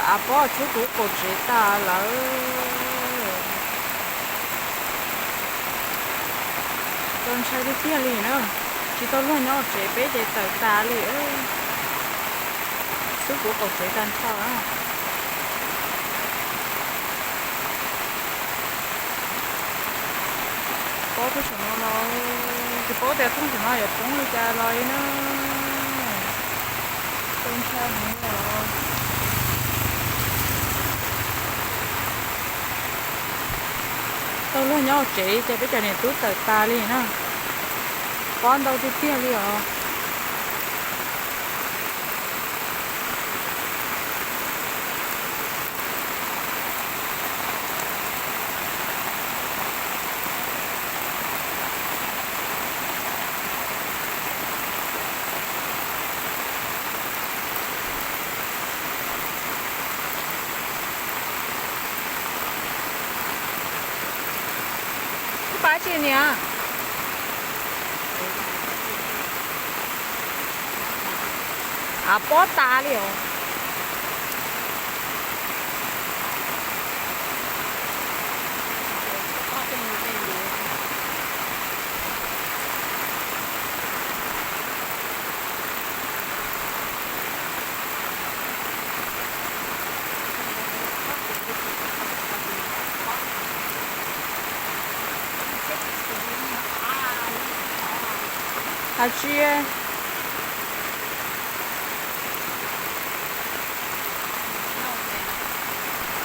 Av pob txhub kuv qaum tsev tas lawm. Txaus ntshai tiag tiag li na. Tsis tau luag nyob tsev peb ces tawm tas li. Txhub kuv qaum tsev tag nrho. Pob txhub saum no los tsis paub tias thooj saum no yuav poob li cas los li na. Txaus ntshai heev li os. Tau luag nyob tsev ces peb cov niam tub tawm tas li na. Pob ntau tiag tiag li os. Pab tsi niam? Av pob tas li os. Hais tsis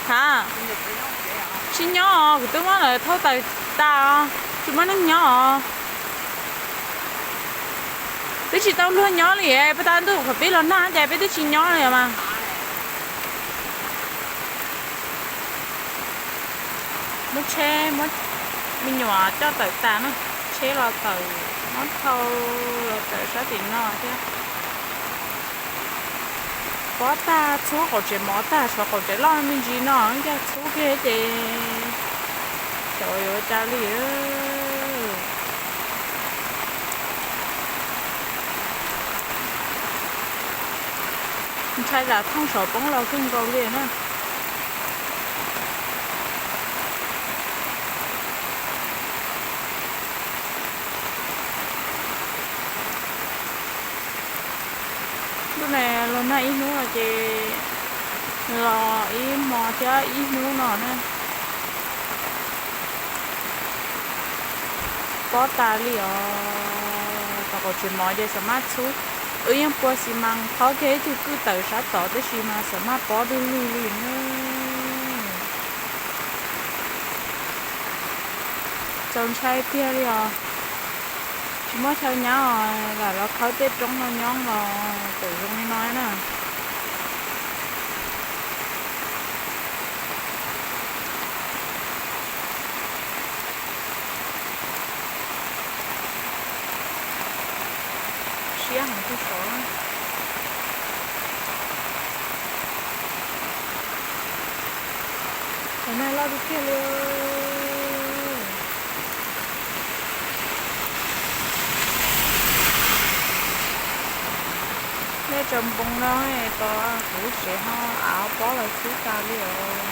ha, tsis nyob os, kuv twb muab lawv thauj tawm tas os, tsis muaj neeg nyob os. Twb tsis tau luag nyob li, peb tab ntuj qhov peb los nag ces peb twb tsis nyob li mas. Muab tsheb, muab me nyuam coj tawm tas na, tsheb los tawm, muab thau los tawm sab tim no thiab. Pob tag, txhub qaum tsev mov tag, tshuav qaum tsev loj me ntsis no, coj txhub kiag ces xyov yuav ua cas li. Ntshai tsam thooj saud poob los kawg nkaus li na. Lub no los nag ib hnub no ces los ib hmo thiab ib hnub no na. Pob tas li os. Tom qaum tsev mov ces xam maj txhub, wb yeej pua xi mas qhov kiag ib tug kwj tawm sab tod tab sis mas xam maj pob dwb lug li na. Txaus ntshai tiag li os. Tsis muaj chaw nyob os, lam los khawb tej roob no nyob los txawm zoo li no na. Siab heev tug saud. Cov nag loj tiag tiag li. Nej tsaws npoo no, tau kuv lub tsev ho av pob los txhub tas li os.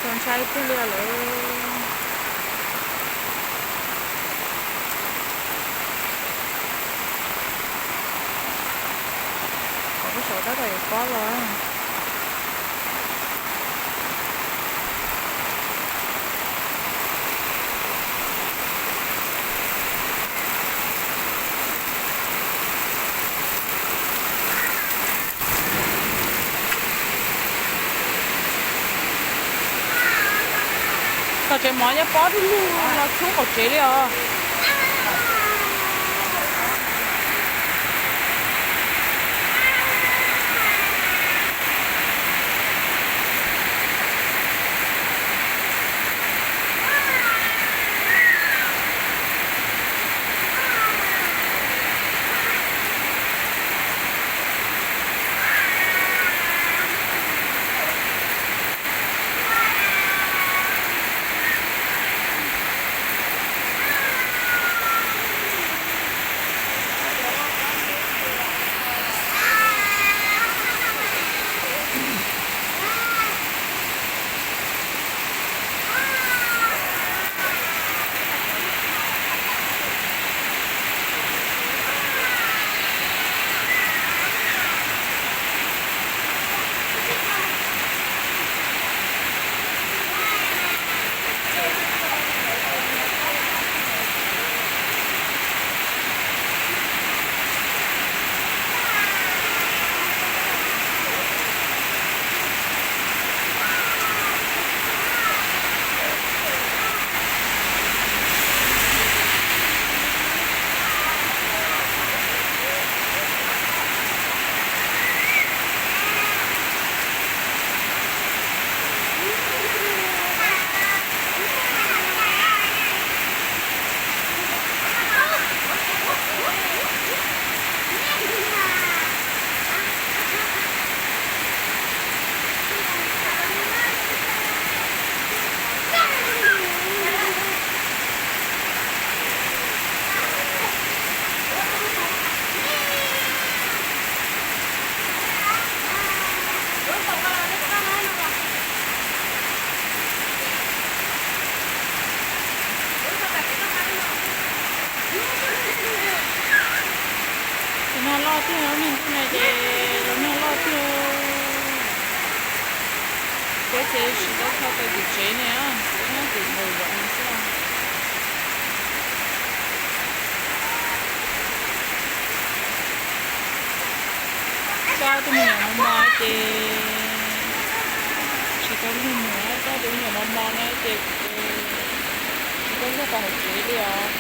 Txaus ntshai tiag li lawm. Qhov peb saum tab tom yuav pob los. Tom tsev mov yog pob dub lug los txhub qaum tsev li os. Tiag, lub niag ntuj no ces los nag loj tiag. Peb ces tsis tau tho tau tim tsev ne, peb nyob tim nraum zoov no xwb. Coj tus me nyuam mos mos ces tsis tau luag mus, coj tus me nyuam mos mos no ces tsis tau luag tau hauv tsev li os.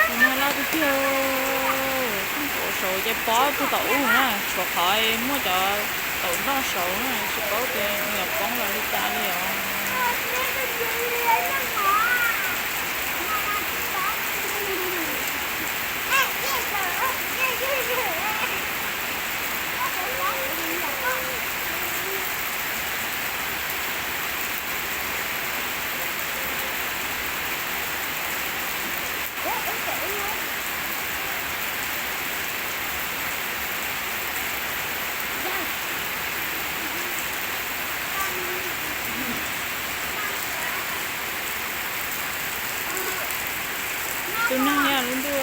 Tus nag loj tiag tiag, tuaj saud ces pob puag tom ub na, tshuav qhov muaj cov taum nroj saud na, tsis paub tias nws yuav poob los li cas li os. Tus nag yog lub ntuj.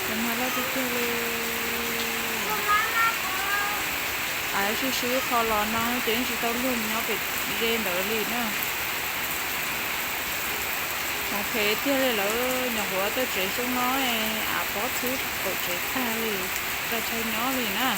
Tus nag loj tiag tiag li. Av sib sib qho los no ces yeej tsis tau luag mus nyob pem ze ntawd li na. Hmoov phem tiag li, lawv nyuam qhuav tawm tsev xyoo no, av pob txhub kaum tsev tag li, tsis tau chaw nyob li na.